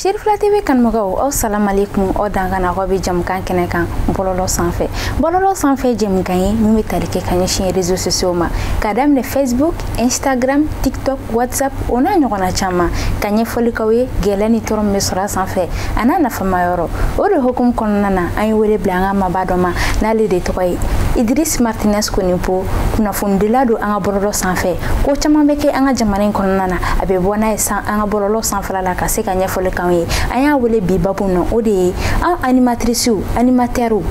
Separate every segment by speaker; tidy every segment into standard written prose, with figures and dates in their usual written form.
Speaker 1: Sherifila TV kanumɔgɔw, aw salamalekum. Aw dangana aw bɛ jamukan kɛnɛ kan bɔlɔlɔ sanfɛ. Bɔlɔlɔ sanfɛ jamukan ye min bɛ tali kɛ ka ɲɛsin réseaux sociaux ma, k'a daminɛ Facebook, Instagram, TikTok, WhatsApp, o n'a ɲɔgɔnna caman, ka ɲɛfɔli k'aw ye gɛlɛya ni tɔɔrɔ min bɛ sɔrɔ a sanfɛ a n'a nafama yɔrɔ. O de hukumu kɔnɔna na, an ye wele bila an ka maaba dɔ ma, n'ale de tɔgɔ ye Idris Martinez Konipo. Kunnafonidila don an ka bɔlɔlɔ sanfɛ. Ko caman bɛ kɛ an ka jamana in kɔnɔna na, a bɛ bɔ n'a ye san an ka bɔlɔlɔ sanfɛla la ka se ka ɲɛfɔli k'anw ye. An y'a wele bi babu nɔ, o de ye an animatrices, animateurs,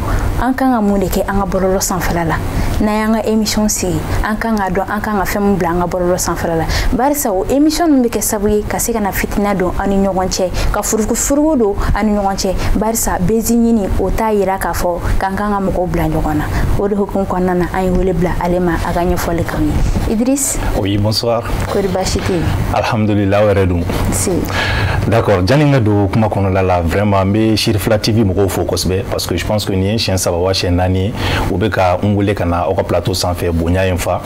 Speaker 1: an kan ka mun de kɛ an ka bɔlɔlɔ sanfɛla la n'an y'an ka émission sigi? An kan ka dɔn an kan ka fɛn min bila an ka bɔlɔlɔ sanfɛla la, barisa o émission ninnu bɛ kɛ sababu ye ka se ka na fitina don an ni ɲɔgɔn cɛ, ka furugu don an ni ɲɔgɔn cɛ, barisa buzz ɲini o t'a yira k'a fɔ k'an kan ka mɔgɔw bila ɲɔgɔn na. O de hukumu kɔnɔna na, an ye wele bila ale ma a ka ɲɛfɔli k'anw ye. Idris.
Speaker 2: Oui, bonsoir.
Speaker 1: Kori baasi tɛ yen?
Speaker 2: Alhamdulillah, aw yɛrɛ dun?
Speaker 1: Si.
Speaker 2: D'accord, janni n ka don kuma kɔnɔla la, vraiment n bɛ Sherifila TV mɔgɔw fo kosɛbɛ, parce que je pense que nin ye siɲɛ saba wa siɲɛ naani ye u bɛ ka n wele ka na aw ka plateau sanfɛ. Bonya ye n fa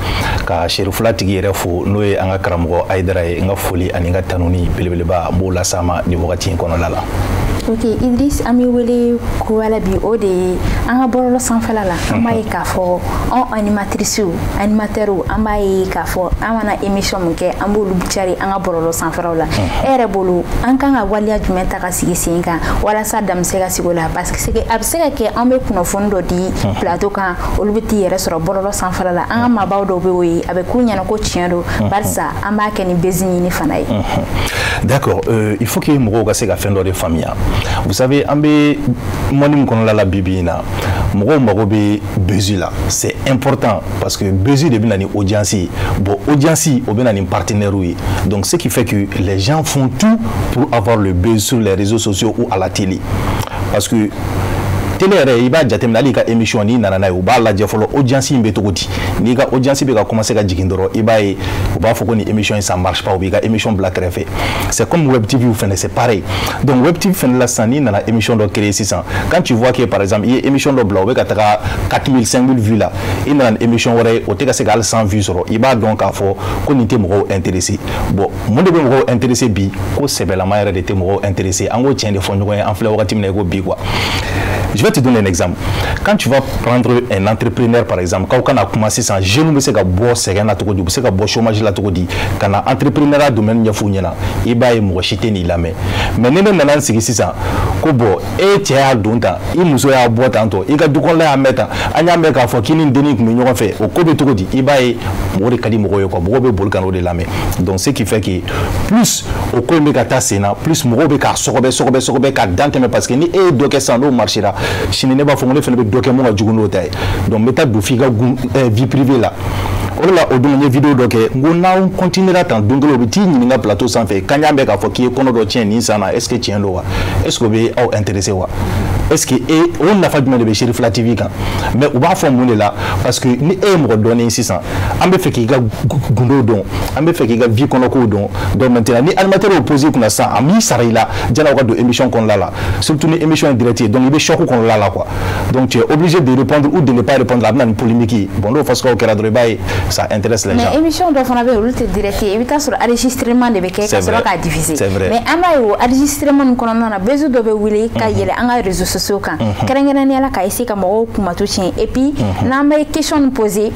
Speaker 2: ka Sherifila tigi yɛrɛ fo, n'o ye an ka karamɔgɔ Ayidara ye. N ka foli ani n ka tanuni belebeleba, n b'o las'a ma nin wagati in kɔnɔla la.
Speaker 1: Ok Idris, an bɛ wele ko wala bi, o de ye an ka bɔlɔlɔ sanfɛla la, an b'a ye k'a fɔ anw animatrices, animateurs, an b'a ye k'a fɔ an mana émission min kɛ, an b'olu cari an ka bɔlɔlɔ sanfɛlaw la. E yɛrɛ bolo, an kan ka waleya jumɛn ta ka sigi sen kan walasa dan bɛ se ka sigi o la? Parce que a bɛ se ka kɛ an bɛ kunnafoni dɔ di plateau kan, olu bɛ t'i yɛrɛ sɔrɔ bɔlɔlɔ sanfɛla la. An ka maabaw dɔw bɛ o ye, a bɛ k'u ɲɛna ko tiɲɛ don, barisa an b'a kɛ ni buzz ɲini fana ye.
Speaker 2: D'accord, il faut que mɔgɔw ka se ka fɛn dɔ de faamuya. Vous savez, an bɛ monde min kɔnɔla la bi bi in na, mɔgɔw mago bɛ buzz la. C'est important parce que buzz de bɛ na ni audience ye. Bon, audience, o bɛ na ni partenaire ye. Donc ce qui fait que les gens font tout pour avoir le buzz sur les réseaux sociaux ou à la télé, parce que télé yɛrɛ, i b'a jateminɛ, hali i ka émission, n'i nana n'a ye, u b'a lajɛ fɔlɔ audience in bɛ cogo di. N'i ka audience bɛ ka commencer ka jigin dɔrɔn, i b'a ye u b'a fɔ ko nin émission in, ça marche pas, u b'i ka émission bila kɛrɛfɛ. C'est comme Web TV fɛnɛ, c'est pareil. Donc Web TV fɛnɛ la sisan, n'i nana émission dɔ créer sisan, quand tu vois que par exemple i ye émission dɔ bila, o bɛ ka taga 4000, 5000 vues la, i nana ni émission wɛrɛ ye, o tɛ ka se ka hali 100 vues sɔrɔ, i b'a dɔn k'a fɔ ko nin tɛ mɔgɔw intéressé. Bon, mun de bɛ mɔgɔw intéressé bi? Ko sɛbɛlama yɛrɛ de tɛ mɔgɔw intéressé. An k'o tiɲɛ de fɔ ɲɔgɔn ye, an filɛ wagati min na i ko bi quoi. Je vais te donner un exemple. Quand tu vas prendre un entrepreneur par exemple, k'aw kana kuma sisan, jeunes bɛ se ka bɔ sɛgɛn na cogo di, u bɛ se ka bɔ chômage la cogo di, ka na entrepreneuriat domaine ɲɛf'u ɲɛna, i b'a ye mɔgɔ si tɛ n'i lamɛn. Mais ni ne nana n sigi sisan ko bon, e cɛ y'a don tan, i muso y'a bɔ tan tɔ, i ka du kɔnɔla y'a mɛn tan, an y'a mɛn k'a fɔ k'i ni dennin tun bɛ ɲɔgɔn fɛ, o ko bɛ cogo di? I b'a ye mɔgɔ de ka di mɔgɔw ye quoi, mɔgɔw bɛ boli ka n'o de lamɛn. Donc ce qui fait que plus o ko in bɛ ka taa sen na, plus mɔgɔw bɛ k'a sɔgɔbɛ sɔgɔbɛ sɔgɔbɛ k'a dan tɛmɛ, parce que ni e ye dɔ kɛ sisan, n'o marchera, sini ne b'a fɔ ko ne fana bɛ dɔ kɛ mun ka jugu n'o ta ye. Donc n bɛ taa don f'i ka vie privée la. O de la, o don n ye vidéo dɔ kɛ, n ko n'aw continuera tan, don kelen u bɛ t'i ɲininka plateau sanfɛ k'an y'a mɛn k'a fɔ k'i ye kɔnɔ dɔ tiɲɛ nin san na, est ce que tiɲɛ don wa? Est ce que o bɛ aw intéressé wa? Est ce que e o nafa jumɛn de bɛ Sherifila TV kan? Mais u b'a fɔ mun de la? Parce que ni e ye mɔgɔ dɔnnen ye sisan, an bɛ fɛ k'i ka gundo dɔn, an bɛ fɛ k'i ka vie kɔnɔkow dɔn. Donc maintenant ni animateur y'o posé kunna sisan, a m'i sara i la janni aw ka don émission kɔnɔna la, surtout ni émission ye direct ye. Donc i bɛ choc kɔnɔna la quoi. Donc tu es obligé de répondre ou de ne pas répondre. A bɛ na ni polémique ye. Bon, n'o fasuguyaw kɛra dɔrɔn, i b'a ye ça intéresse les gens.
Speaker 1: Mais émission dɔ fana bɛ yen, olu tɛ direct ye, i bɛ taa sɔrɔ enregistrement de bɛ kɛ ka sɔrɔ k'a diffuser.
Speaker 2: C'est vrai.
Speaker 1: Mais an b'a ye o enregistrement nin kɔnɔna na, buzz dɔ bɛ wuli ka yɛlɛ an ka réseaux sociaux kan, kɛrɛnkɛrɛnnenya la ka essayer ka mɔgɔw kumatu tiɲɛ. Et puis n'an bɛ question nin poser,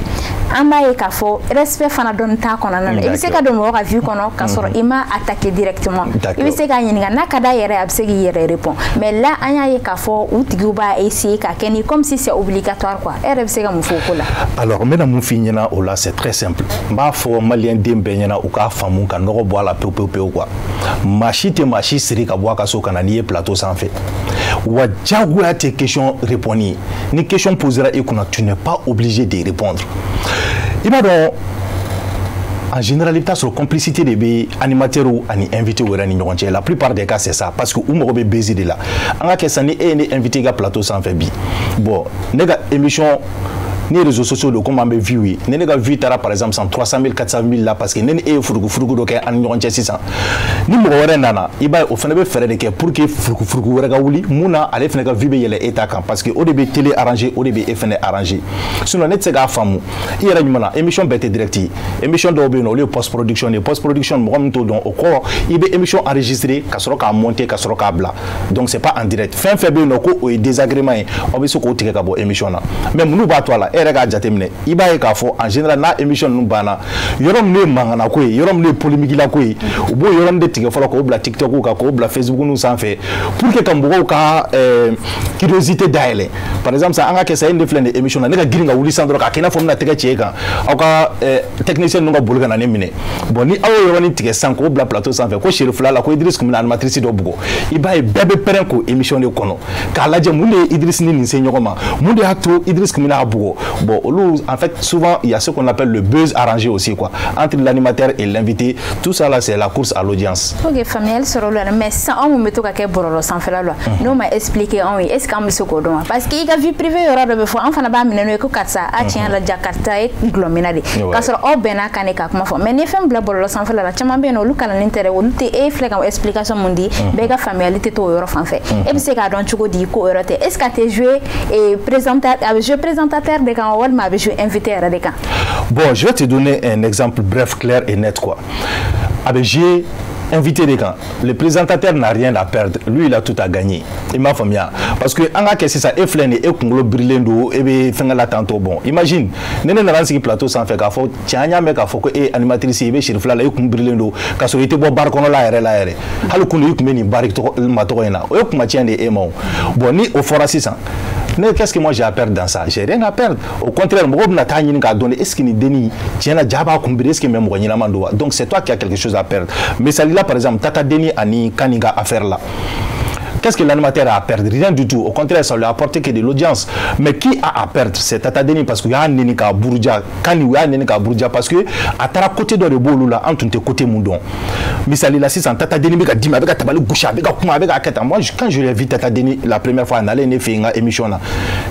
Speaker 1: an b'a ye k'a fɔ respect fana dɔɔni t'a kɔnɔna na. I bɛ se ka don mɔgɔ ka vie kɔnɔ k'a sɔrɔ i ma attaquer directement. I bɛ se k'a ɲininka, n'a ka d'a yɛrɛ ye, a bɛ se k'i yɛrɛ répond. Mais là, an y'a ye k'a fɔ u tigiw b'a essayer k'a kɛ ni comme si c'est obligatoire quoi. E yɛrɛ bɛ se ka mun fɔ o ko la?
Speaker 2: Alors n bɛna mun f'i ɲɛna o la? C'est très simple. N b'a fɔ maliyɛn den bɛɛ ɲɛna, u k'a faamu ka nɔgɔ bɔ a la pewu pewu pewu quoi. Maa si tɛ maa si siri ka bɔ a ka so ka na n'i ye plateau sanfɛ wa. Diyagoya tɛ question répondre ye. Ni question posera i kunna, tu n'es pas obligé de répondre. I b'a dɔn, en général, i bɛ taa sɔrɔ complicité de bɛ animateur ani invité yɛrɛ ni ɲɔgɔn cɛ. La plupart des cas, c'est ça, parce que u mago bɛ buzz de la. An ka kɛ sisan, ni e ye ne invité i ka plateau sanfɛ bi, bon, ne ka émission Ni réseaux sociaux don, komi an bɛ vue ye, ni ne ka vue taara par exemple 300 000, 400 000 la, parce que ne ni e ye furuku furuku dɔ kɛ an ni ɲɔgɔn cɛ sisan, ni mɔgɔ wɛrɛ nana, i b'a ye o fana bɛ fɛɛrɛ de kɛ pour que furuku furuku wɛrɛ ka wuli mun na, ale fana ka vue bɛ yɛlɛ e ta kan, parce que o de bɛ télé arranger, o de bɛ e fana arranger. Sinon ne tɛ se k'a faamu i yɛrɛ ɲuman na. Émission bɛɛ tɛ direct ye. Émission dɔw bɛ yen nɔ, olu ye post production de ye. Post production, mɔgɔ min t'o dɔn, o kɔrɔ i bɛ émission enregistrer ka sɔrɔ k'a monter, ka sɔrɔ k'a bila. Donc c'est pas en direct. Fɛn fɛn bɛ yen nɔ ko o ye désagrément ye, aw bɛ se k'o tigɛ ka bɔ émission na. Mais minnu b'a to a la, e yɛrɛ k'a jateminɛ, i b'a ye k'a fɔ en général, n'a émission ninnu banna, yɔrɔ min ye mankanna ko ye, yɔrɔ min ye polémique la ko ye, u b'o yɔrɔnin de tigɛ fɔlɔ k'o bila TikTok kan, k'o bila Facebook ninnu sanfɛ, pour que ka mɔgɔw ka curiosité dayɛlɛ. Par exemple sa, an ka kɛ sa, e ne filɛ nin émission na, ne ka girin ka wuli sisan dɔrɔn k'a kɛ i n'a fɔ n bɛna tɛgɛ ci e kan, aw ka technicien ninnu ka boli ka na ne minɛ. Bon, ni aw y'o yɔrɔnin tigɛ sisan k'o bila plateau sanfɛ ko Cherifla la, ko Idriss tun bɛna animatrice dɔ bugɔ, i b'a ye bɛɛ bɛ pɛrɛn k'o émission de kɔnɔ k'a lajɛ mun de ye Idriss ni nin se ɲɔgɔn ma, mun de y'a to Idriss tun bɛna a bugɔ. Bon, olu, en fait, souvent il y a ce qu'on appelle le buzz arrangé aussi, quoi, entre l'animateur et l'invité. Tout ça là, c'est la course à l'audience.
Speaker 1: Ok, faamuyali sɔrɔ la. Mais sisan, anw mun bɛ to ka kɛ bɔlɔlɔ sanfɛla la, n'o ma expliquer anw ye, est ce que an bɛ se k'o dɔn wa? Parce que i ka vie privée yɔrɔ dɔ bɛ fɔ, an fana b'a minɛ n'o ye ko karisa a tiɲɛ la ja, karisa ye gulɔmina de, k'a sɔrɔ aw bɛn'a kan de ka kuma fɔ. Mais ni fɛn bila bɔlɔlɔ sanfɛla la, caman bɛ yen nɔ, olu kalannen tɛ dɛ, olu tɛ e filɛ ka explication mun di, bɛɛ ka faamuyali tɛ t'o yɔrɔ fan fɛ. E bɛ se k'a dɔn cogo di k'o yɔrɔ tɛ? Est ce que a tɛ jouer présentateur, a bɛ jouer présentateur de kan, walima a bɛ jouer invité yɛrɛ de kan?
Speaker 2: Bon, je vais te donner un exemple bref, clair et net, quoi. A bɛ jouer invité de kan. Le présentateur n'a rien à perdre, lui, il a tout à gagner. I m'a faamuya? Parce que an ka kɛ sisan, e filɛ nin ye, e kunkolo birilen don, e bɛ fɛnkɛ la tantôt. Bon, imagine ne nana n sigi plateau sanfɛ k'a fɔ tiɲɛ, an y'a mɛn k'a fɔ ko e ye animatrice ye, i bɛ Cherifla la, e kun birilen don, k'a sɔrɔ i tɛ bɔ bar kɔnɔla yɛrɛ la yɛrɛ, hali kunu i tun bɛ nin bar tɔgɔ ma tɔgɔ in na, o ye kuma tiɲɛ de ye e ma. O bon, ni o fɔra sisan, ne, qu'est-ce que moi j'ai à perdre dans ça? J'ai rien à perdre. Au contraire, mɔgɔw bɛna taa ɲini k'a dɔn, est-ce que nin dennin tiɲɛ na ja b'a kun biri, est-ce que mais mɔgɔ ɲɛnama don wa? Donc c'est toi qui as quelque chose à perdre. Misali la, par exemple, Tata Deni ani Kani ka affaire là. Qu'est-ce que l'animateur a à perdre? Rien du tout. Au contraire, ça lui a apporté que de l'audience. Mais qui a à perdre? C'est Tata Deni, parce qu'il y a neni ka buruja. Kani, u y'a neni ka buruja parce que a taara côté dɔ de b'olu la, an tun tɛ côté mun dɔn. Misali la sisan, Tata Deni bɛ ka dimi, a bɛ ka tabali gosi, a bɛ ka kuma, a bɛ ka kɛ tan. Moi, quand je l'ai vu, Tata Deni, la première fois, a nalen ne fɛ yen n ka émission na,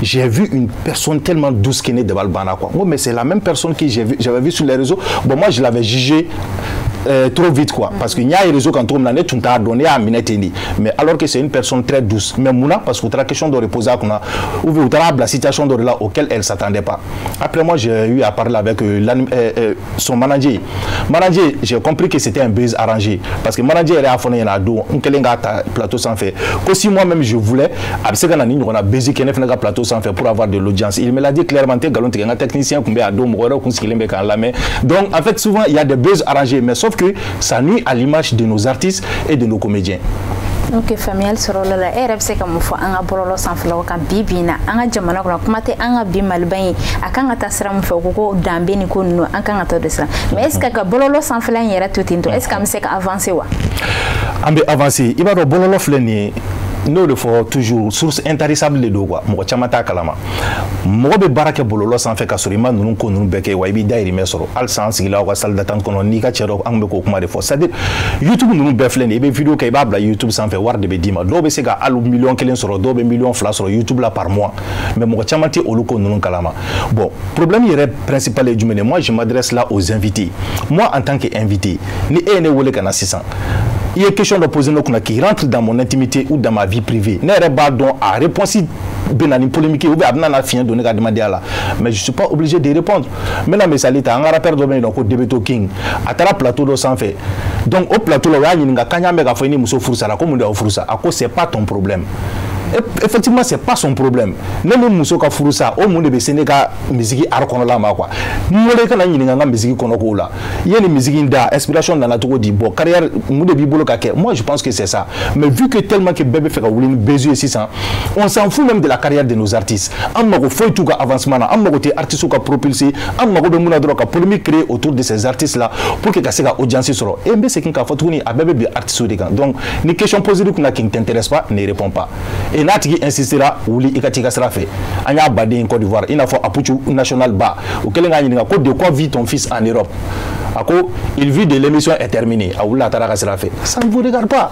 Speaker 2: j'ai vu une personne tellement douce que ne dabali banna, quoi. N ko mais c'est la même personne que j'ai vu, j'avais vu sur les réseaux. Bon, moi, je l'avais jugé trop vite, quoi, parce que n y'a ye réseau kan cogo min na, ne tun t'a dɔn, ne y'a minɛ ten de. Mais alors que c'est une personne très douce. Mais mun na? Parce que u taara question dɔ de poser a kunna, ou bien u taara bila situation dɔ de la auquel elle s'attendait pas. Après, moi, j'ai eu à parler avec son manager. J'ai compris que c'était un buzz arrangé, parce que manager yɛrɛ y'a fɔ ne ɲɛna a don, n kɛlen k'a ta plateau sanfɛ, ko si moi même je voulais, a bɛ se ka na ni ɲɔgɔnna buzz kɛ ne fana ka plateau sanfɛ pour avoir de l'audience. Il me l'a dit clairement, n tɛ nkalon tigɛ, n ka technicien tun bɛ a don, mɔgɔ wɛrɛw tun sigilen bɛ k'an lamɛn. Donc en fait, souvent il y a des buzz arrangés, mais sauf que ça nuit à l'image de nos artistes et de nos comédiens.
Speaker 1: Ok, faamuyali sɔrɔ la. E yɛrɛ bɛ se ka mun fɔ an ka bɔlɔlɔ sanfɛlaw kan bi bi in na, an ka jamana kɔnɔ? Kuma tɛ an ka bi Maliba in, a kan ka taa sira min fɛ, u ko ko danbe ni ko ninnu, an kan ka taa o de sira. Mais est ce que ka bɔlɔlɔ sanfɛla in yɛrɛ to ten tɔ, est ce que an bɛ se ka avancer wa?
Speaker 2: An bɛ avancer. I b'a dɔn, bɔlɔlɔ filɛ nin ye, n'o de fɔ toujours, source intarissable de don, quoi. Mɔgɔ caman t'a kalama. Mɔgɔ bɛ baara kɛ bɔlɔlɔ sanfɛ ka sɔrɔ i ma ninnu ko ninnu bɛɛ kɛ, wa i b'i dahirimɛ sɔrɔ. Halisa an sigila aw ka salle d'attente kɔnɔ n'i ka cɛ dɔ, an bɛ k'o kuma de fɔ, c'est à dire YouTube ninnu bɛɛ filɛ nin ye, i bɛ vidéo kɛ, i b'a bila YouTube sanfɛ, wari de bɛ d'i ma. Dɔw bɛ se ka hali miliyɔn 1 sɔrɔ, dɔw bɛ miliyɔn 2 sɔrɔ YouTube la par mois, mais mɔgɔ caman tɛ olu ko ninnu kalama. Bon, problème yɛrɛ principal ye jumɛn ye? Moi, je m'adresse là aux invités. Moi, en tant que invité, ni e ye ne wele ka na sisan, i ye question dɔ poser ne kunna qui rentre dans mon intimité ou dans ma vie privée, ne yɛrɛ b'a dɔn a réponse bɛ na ni polémique ou bien a bɛna na fiɲɛ don ne ka adamadenya la, mais je suis pas obligé de répondre. N bɛna misali ta, an ka rappeur dɔ bɛ yen nɔ ko Debeto King, a taara plateau dɔ sanfɛ. Donc o plateau la, u y'a ɲininka k'an y'a mɛn k'a fɔ i ni muso furu sara, ko mun de y'aw furu sa? A ko c'est pas ton problème. Effectivement, c'est pas son problème. Ne ni muso ka furu sa, o mun de bɛ se ne ka musique art kɔnɔla ma, quoi? N wele ka na ɲininka n ka musique kɔnɔ kow la, i ye nin musique in da, inspiration nana cogo di? Bon, carrière, mun de b'i bolo ka kɛ? Moi, je pense que c'est ça. Mais vu que tellement que bɛɛ bɛ fɛ ka wuli ni buzz ye sisan, on s'en fout même de la carrière de nos artistes. An mago foyi t'u ka avancement na, an mago tɛ artistes ka propulser, an mago bɛ mun na dɔrɔn? Ka polémique créer autour de ces artistes là pour que ka se ka audience sɔrɔ. Et n bɛ segin k'a fɔ tuguni, a bɛɛ bɛ bin artistes de kan. Donc ni question posée kunna qui ne t'intéresse pas, ne réponds pas. Et n'a tigi insistera, wuli i ka t'i ka sira fɛ. An y'a baden Côte d'Ivoire, i n'a fɔ Apuchu National ba, o kɛlen k'a ɲininka ko de quoi vit ton fils en Europe? A ko il vit de l'émission est terminée, a wulila a taara a ka sira fɛ, ça ne vous regarde pas.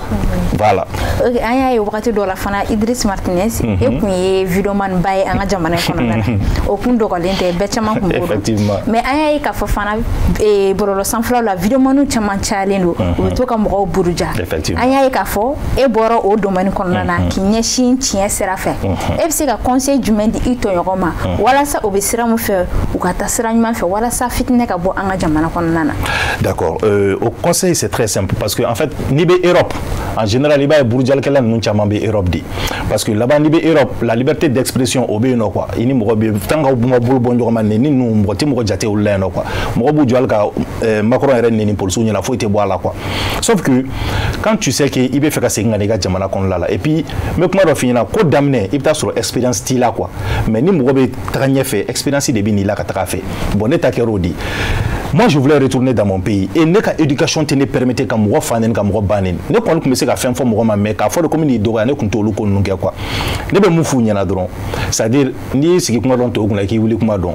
Speaker 2: Voilà.
Speaker 1: Ok, an y'a ye wagati dɔ la fana, Idriss Martinez, e kun ye videoman ba ye an ka jamana in kɔnɔna la, o kun dɔgɔlen tɛ, bɛɛ caman kun b'o dɔn. Mais an y'a ye k'a fɔ fana bɔlɔlɔ sanfɛlaw la, videomaniw caman cayalen don, u bɛ to ka mɔgɔw buruja. An y'a ye k'a fɔ e bɔra o domaine kɔnɔna na k'i ɲɛsin tiɲɛ sira fɛ. E bɛ se ka conseil jumɛn di i tɔɲɔgɔn ma walasa o bɛ sira mun fɛ, u ka taa sira ɲuman fɛ, walasa fitinɛ ka bɔ an ka jamana kɔnɔna na?
Speaker 2: D'accord. Au conseil, c'est très simple parce que en fait, n'i bɛ Europe, en général, i b'a ye burujalikɛla ninnu caman bɛ Europe de, parce que là-bas, n'i bɛ Europe, la liberté d'expression o bɛ yen nɔ quoi. I ni mɔgɔ bɛ tant qu'aw ma bolo bɔ ɲɔgɔn ma, neni ninnu, mɔgɔ tɛ mɔgɔ jate olu la yen nɔ quoi. Mɔgɔ b'u jɔ hali ka Macron yɛrɛ neni polisiw ɲɛna, foyi tɛ bɔ a la quoi. Sauf que quand tu sais que i bɛ fɛ ka segin ka na i ka jamana kɔnɔna la, et puis n bɛ kuma dɔ f'i ɲɛna, ko daminɛ, i bɛ taa sɔrɔ expérience t'i la quoi, mais ni mɔgɔ bɛ taga ɲɛfɛ, expérience de bɛ n'i la ka taga fɛ. Bon, ne ta kɛra o de. Moi, je voulais retourner dans mon pays et ne ka éducation tɛ ne permettre ka mɔgɔ fa neni, ka mɔgɔ ba neni. Ne kɔni tun bɛ se ka fɛn fɔ mɔgɔ ma, mais k'a fɔ de komi n'i dɔgɔya, ne tun t'olu ko ninnu kɛ quoi. Ne bɛ mun f'u ɲɛna dɔrɔn, c'est à dire n'i y'i sigi kuma dɔn tɔw kunna, i k'i wuli kuma dɔn.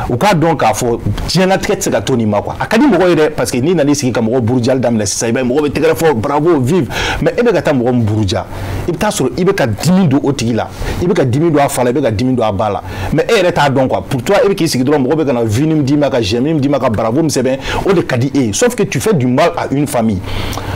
Speaker 2: U k'a dɔn k'a fɔ diɲɛlatigɛ tɛ se ka to nin ma quoi. A ka di mɔgɔ ye dɛ, parce que n'i nan'i sigi ka mɔgɔ burujali daminɛ sisan, i b'a ye mɔgɔ bɛ tɛgɛrɛ fɔ, bravo, vive, mais e bɛ ka taa mɔgɔ min buruja, i bɛ taa sɔrɔ i bɛ ka dimi don o tigi la, i bɛ ka dimi don a fa la, i bɛ ka dimi don a ba la, mais e yɛrɛ t'a dɔn quoi. Pour toi, e bɛ k'i sigi dɔrɔn, mɔgɔ bɛ ka na vues min d'i ma, ka j'aime min d'i ma, ka bravo min sɛbɛn, o de ka di e ye. Sauf que tu fais du mal à une famille,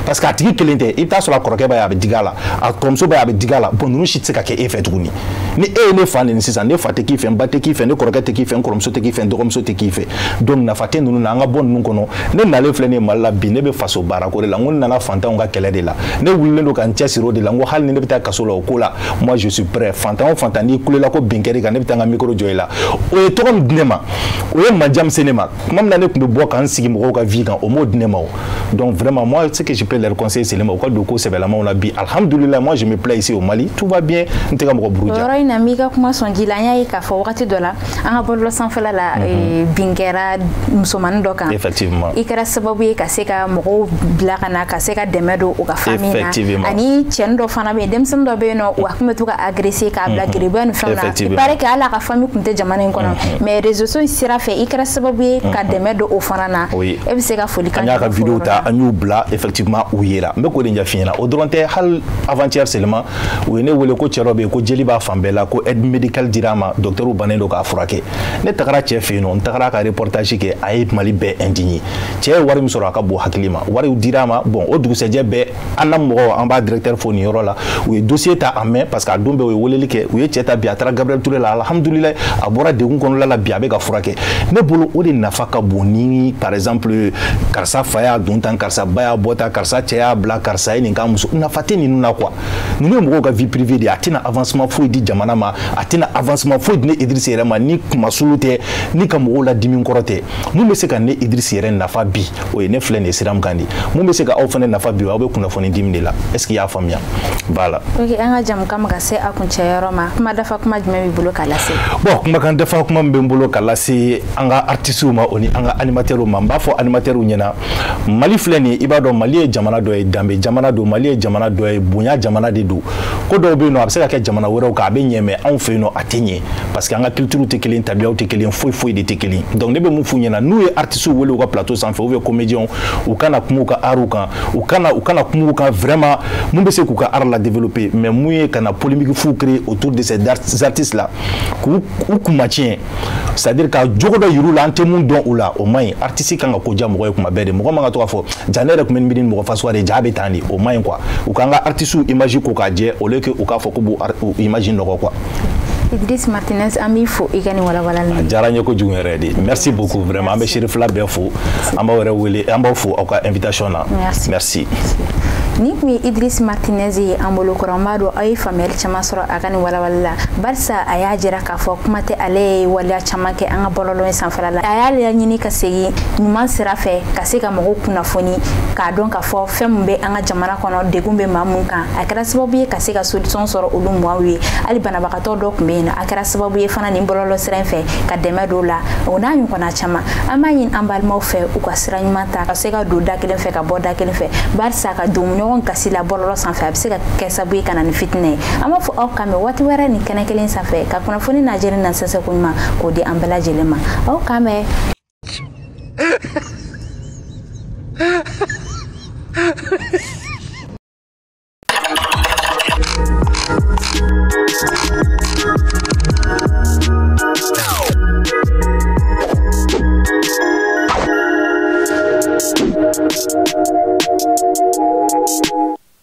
Speaker 2: parce que a tigi kelen tɛ, i bɛ taa sɔrɔ a kɔrɔkɛ b'a ye, a bɛ digi a la, a kɔrɔmuso b'a ye, a bɛ digi a la. Bon, ninnu si tɛ se ka kɛ e fɛ tuguni. Ni e ye ne fa neni sisan, ne fa tɛ k'i fɛ, n ba tɛ k'i fɛ, ne kɔrɔkɛ tɛ k'i fɛ, n kɔrɔmuso tɛ k'i fɛ, n dɔgɔmuso tɛ k'i fɛ. Donc nafa tɛ ninnu na, an ka bɔ ninnu kɔnɔ. Ne nalen filɛ nin ye Mali la bi, ne bɛ faso baarako de la, n ko n nana fantanw ka kɛlɛ de la, ne wulilen don ka n cɛsiri o de la. N ko hali ni ne bɛ taa kaso la o ko la, moi je suis prêt. Fantan o fantan, n'i kulela ko bin kɛr'i kan, ne bɛ taa n ka micro jɔ i la. O ye tɔgɔ min di ne ma, o ye mandiya min se ne ma tuma min na ne tun bɛ bɔ ka n sigi mɔgɔw ka vie kan, o m'o di ne ma o. Donc vraiment, moi, ce que je peux leur conseiller, c'est u ka don ko sɛbɛlamaw la bi. Alhamdulillah, moi je me plais ici au Mali, tout va bien, n tɛ ka mɔgɔ buruja.
Speaker 1: O yɔrɔ in na, n b'i ka kuma sɔn ji la. An y'a ye k'a fɔ wagati dɔ la, an ka bɔlɔlɔ sanfɛla la, bin kɛra musomanin dɔ kan.
Speaker 2: Effectivement.
Speaker 1: I kɛra sababu ye ka se ka mɔgɔw bila ka na, ka se ka dɛmɛ don u ka famille na. Ani cɛnin dɔ fana bɛ yen, denmisɛnnin dɔ bɛ yen nɔ, a tun bɛ to ka agresser, k'a bila geribuya ni fɛnw na. Il paraît que hali a ka famille tun tɛ jamana in kɔnɔ, mais réseaux sociaux sira fɛ, i kɛra sababu ye ka dɛmɛ don o fana na. E bɛ se ka foli kan?
Speaker 2: An y'a ka vidéo ta, an y'u bila, effectivement u yera. N bɛ k'o de ɲɛf'i ɲɛna. O dɔrɔn tɛ, hali avant-hier seulement, u ye ne wele ko cɛ dɔ bɛ yen, ko jeli b'a fan bɛɛ la, ko aide médicale dira a ma, docteur bannen don k'a furakɛ. Ne tagara cɛ fɛ yen nɔ, n tagara ka reportage kɛ, a ye Mali bɛɛ indigné. Cɛ ye wari min sɔrɔ, a ka bon hakili ma, wariw dira a ma. Bon, o dugusɛjɛ bɛɛ, an na mɔgɔw, an b'a directeur fo nin yɔrɔ la, u ye dossier ta en main, parce que a don bɛɛ u ye weleli kɛ, u ye cɛ ta bi, a taara Gabriel Touré la, alhamdulilayi, a bɔra degun kɔnɔna la bi, a bɛ ka furakɛ. Ne bolo, o de nafa ka bon ni par exemple karisa fa y'a don tan, karisa ba y'a bɔ tan, karisa cɛ y'a bila, karisa ye nin k'a muso, nafa tɛ ninnu na quoi. Ninnu ye mɔgɔw ka vie privée de ye, a tɛna avancement foyi di jamana ma, a tɛna avancement foyi di ne Idriss yɛrɛ ma, ni kumasulu tɛ, ni ka mɔgɔw la dimi kɔrɔ tɛ. Mun bɛ se ka ne Idriss yɛrɛ nafa bi, o ye ne filɛ nin ye sira min kan de. Mun bɛ se ka aw fana nafa bi, aw bɛ kunnafoni di min de la. Est ce que i y'a faamuya? Voilà.
Speaker 1: Ok, an ka jamukan bɛ ka se a kuncɛyɔrɔ ma. Kuma dafa kuma jumɛn b'i bolo k'a lase?
Speaker 2: Bon, kumakan dafa kuma min bɛ n bolo k'a lase an ka artistes ma, o ni an ka animateurs ma, n b'a fɔ animateurs ɲɛna, Mali filɛ nin ye, i b'a dɔn Mali ye jamana dɔ ye, danbe jamana don, Mali ye jamana dɔ ye, bonya jamana de don. Ko dɔw bɛ yen nɔ, a bɛ se ka kɛ jamana wɛrɛw kan, a bɛ ɲɛ, mais anw fɛ yen nɔ a tɛ ɲɛ, parce que an ka culture tɛ kelen, tabiyaw tɛ kelen, foyi foyi de tɛ kelen. Donc ne bɛ mun f'u ɲɛna, n'u ye artistes wele u ka plateau sanfɛ ou bien comédiens, u kana kuma u ka art kan, u kana kuma u kan vraiment mun bɛ se k'u ka art la développer, mais mun ye ka na polémique fu créer autour de ces artistes là, k'u u kunmatiɲɛ, c'est à dire ka jogo dɔ yir'u la an tɛ mun dɔn u la, o man ɲi. Artiste kan ka ko diya mɔgɔ ye kuma bɛɛ de. Mɔgɔ man ka to k'a fɔ ja ne yɛrɛ tun bɛ nin miiri ni mɔgɔ fasuguya de ye, ja bɛ tan de, o man ɲi quoi. U k'an ka artistes image ko k'a jɛ, au lieu que u k'a fɔ k'u b'u image nɔgɔ quoi.
Speaker 1: Idriss Martinez, an b'i fo i ka nin walawalali.
Speaker 2: A diyara n ye kojugu yɛrɛ de. Merci beaucoup vraiment. An bɛ Serifila bɛɛ fo, an b'aw yɛrɛ wele, an b'aw fo aw ka invitation na.
Speaker 1: Merci.
Speaker 2: Merci.
Speaker 1: Nin tun ye Idriss Martinez ye an bolo kɔrɔ. N b'a dɔn aw ye faamuyali caman sɔrɔ a ka nin walawali la, barisa a y'a jira k'a fɔ kuma tɛ, ale ye waleya caman kɛ an ka bɔlɔlɔ in sanfɛla la. A y'a laɲini ka segin ɲuman sira fɛ, ka se ka mɔgɔw kunnafoni, k'a dɔn k'a fɔ fɛn min bɛ an ka jamana kɔnɔ, degun bɛ maa mun kan. A kɛra sababu ye ka se ka solution sɔrɔ olu maaw ye. Hali banabagatɔ dɔ tun bɛ yen nɔ, a kɛra sababu ye fana nin bɔlɔlɔ sira in fɛ ka dɛmɛ dɔw la, o n'a ɲɔgɔnna caman. An b'a ɲini an balimaw fɛ, u ka sira ɲuman ta, ka se ka don da kelen fɛ, ka bɔ da kelen fɛ, barisa ka don ɲɔgɔn gasi la bɔlɔlɔ sanfɛ, a bɛ se ka kɛ sababu ye ka na ni fitinɛ ye. An b'a fɔ aw kan mɛn waati wɛrɛ nin kɛnɛ kelen sanfɛ, ka kunnafoni n'a jɛlen na sɛnsɛn ko ɲuman k'o di an bɛɛ lajɛlen ma. Aw kan mɛn.